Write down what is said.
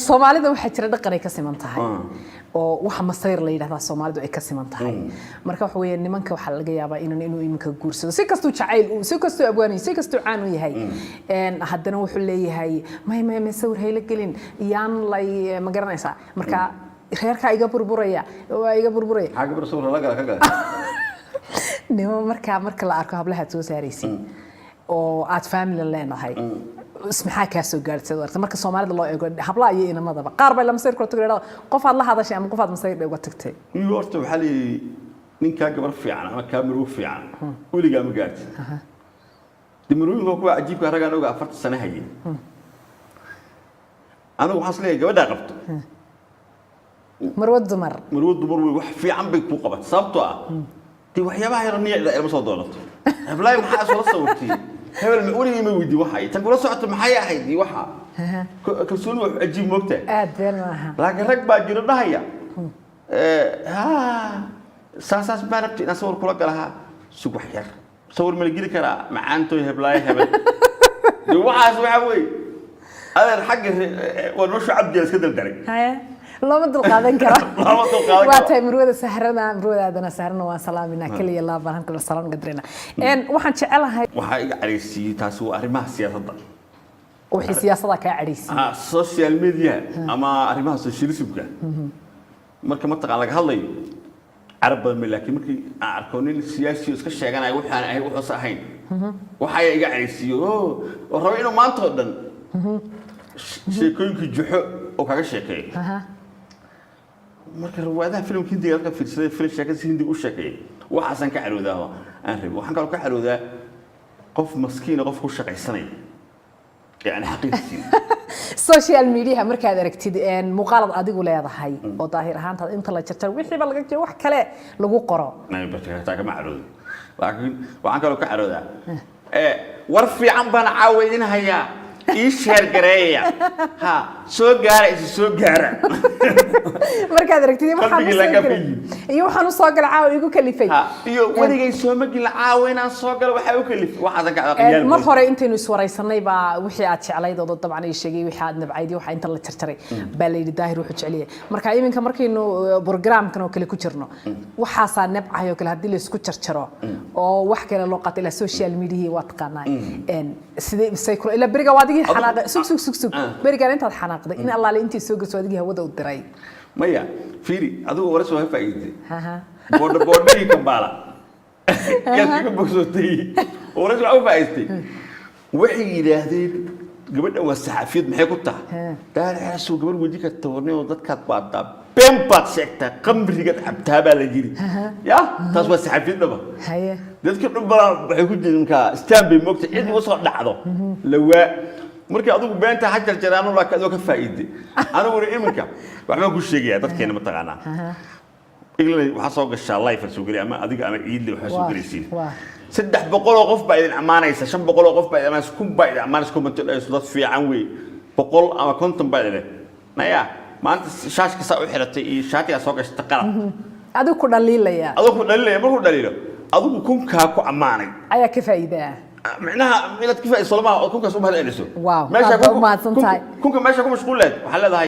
Soomaalida waxaa jira dhaqan ay ka siman tahay oo waxa masayr la yidhahdaa Soomaalidu ay ka siman tahay. Marka waxa weeye, nimanka waxaa laga yaabaa inuu iminka guursado, si kastuu jacayl si kastuu abwaanayo, si kastuu caan u yahay, haddana wuxuu leeyahay, "May, may, may, sawir hayla gelin, yaan lay." Ma garanaysaa? Marka reerkaa iga burburaya, waa iga burburaya. Maxaa gabar sawir la gala ka gala? Nimo markaa marka la arko hablahaad soo saaraysid oo aad family leenahay, maxaa kaa soo gaartay aragta marka Soomaalida loo eego, hablaha iyo inamadaba qaar bay la masayr kula tageen, qof aad la hadashay ama qof aad masayr uga tagtay? Iyo horta waxaa la yidhi, ninkaa gabar fiican ama kaa marwo fiican weligaa ma gaartid. De marwooyinka kuwa cajiibka raggaan oga 40 sano hayay. Anigu waxaan is leeyahay gabadhaa qabto marwo dumar. Marwo dumar wey, wax fiican bay kuu qabatay, sababtoo ah dee waxyaabaha yaro niicda ilma soo doonato. Heblaay maxaa isula sawirtay? Hebel ma weligay ma weydiin waxa tan kula socoto maxay ahayd iyo waxa. Kalsooni wax cajiib moogtahay. Aad been maaha. Laakiin rag baa jiro dhahaya, ha, saasaas baa rabti inaan sawir kula galaha, sug wax yar, sawir ma la geli karaa macaantoy heblaayo hebel? De waxaas waxaa weeye, adeer, xagga waa nolosha cabdiya iska daldalay. Haya, looma dulqaadan karo. Looma dulqaadan Waa karo. tahay. Marwada Sahrana, marwadaadana Sahrana waan salaaminaa, kaliya laabaan halka salaam uga dirayna. Waxaan jecelahay Waxaa iga caraysiiyey, taasi waa arrimaha siyaasadda. Wixii siyaasadda kaa cadhaysiiyey? Ah, social media ama arrimaha socialismka marka mataqaan laga hadlayo, carab badan ma, laakiin markii aan arko nin siyaasi oo iska sheeganaya waxaan ahayn, wuxuusa ahayn, waxaa iga caraysiiyo oo raba inuu maanta oo dhan sheekooyinkii juxo oo kaga sheekeeyo. Marka riwaayadaha filimka Hindiga dadka fiirsaday, filim sheekada si Hindiga u sheekeeyay, waxaasaan ka caroodaa oo aan rabin. Waxaan kaloo ka caroodaa qof maskiina, qof ku shaqaysanaya, yani xaqiiqsiin. Social mediaha markaad aragtid muuqaalad adigu leedahay oo Daahir ahaantaad inta la jarjaro wixiiba laga jiro, wax kale lagu qoro. Taa kama caroodo, laakiin waxaan kaloo ka caroodaa, war fiican baan caawa idin hayaa, ii share gareeya, ha soo gaara, isa soo gaara. Markaad aragtid iyo waxaan Qalbigii usoo laga galay fiyi. iyo waxaan usoo galay caawa igu kalifay. Ha, iyo weligay sooma gelin, caawa inaan soo galo waxaa u kalif, waxaasan ka qiyaal. Mar hore intaynu iswaraysanay baa wixii aad jeclayd oo dabcan ii sheegay, wixii aad nabcayd iyo waxa inta la jarjaray baa la yidhi Daahir wuxuu jecel yahay. Marka iminka markaynu programkan oo kale ku jirno, waxaasaa nabcahay oo kale haddii la isku jarjaro oo wax kale loo qaato, ilaa social media waa taqaanaa. Sidee say kula ilaa beriga waa adigii xanaaqay? Sug, sug, sug, sug. Berigaan intaad xanaaqday in allaale intii soo gasho adigii hawada u diray. Maya, fiiri, adigu hore soo faa'iiday. Haha. Boodha boodhadii Kambaala yaad kaga bogsootay, hore soo faa'iiday. Waxay yidhaahdeen gabadhan waa saxafiyad, maxay ku tahay Daahir Xaasow? Gabar weji karta warnay oo dadkaad baadaa, been baad sheegtaa, qamrigaad cabtaa baa la yiri. Ya taas waa saxafiyad dhaba. Dadka dhan baa waxay ku jireen markaa staan bay moogtay, cid uga soo dhacdo lawaa. Markii adigu beenta ha jarjaraano, laakiin adoo ka faa'iiday. Aniguna iminka waxbaan ku sheegayaa dadkeena mataqaanaa. England waxaa soo gashaa live soo gelay, ama adiga ama Ciidle waxaa soo gelaysiin. 300 oo qof baa idin ammaanaysa, 500 oo qof baa idin ammaanaysa, 1000 baa idin ammaanaysa, comment dhayso dad fiican wey, 100 ama 50 baa idin naya maanta shaashka saa u xiratay iyo shaatigaa soo gashatay qalab. Adigu ku dhaliilaya. Adoo ku dhaliilaya, markuu dhaliilo adigu kunkaa ku ammaanay ayaa ka faa'iidaa. Micnaha inaad ka faa'iidayso lama oo kunkaas u mahad celiso. Wow, Meesha aad baa u mahadsan tahay. Kunka meesha ku mashquul leed waxaa leedahay.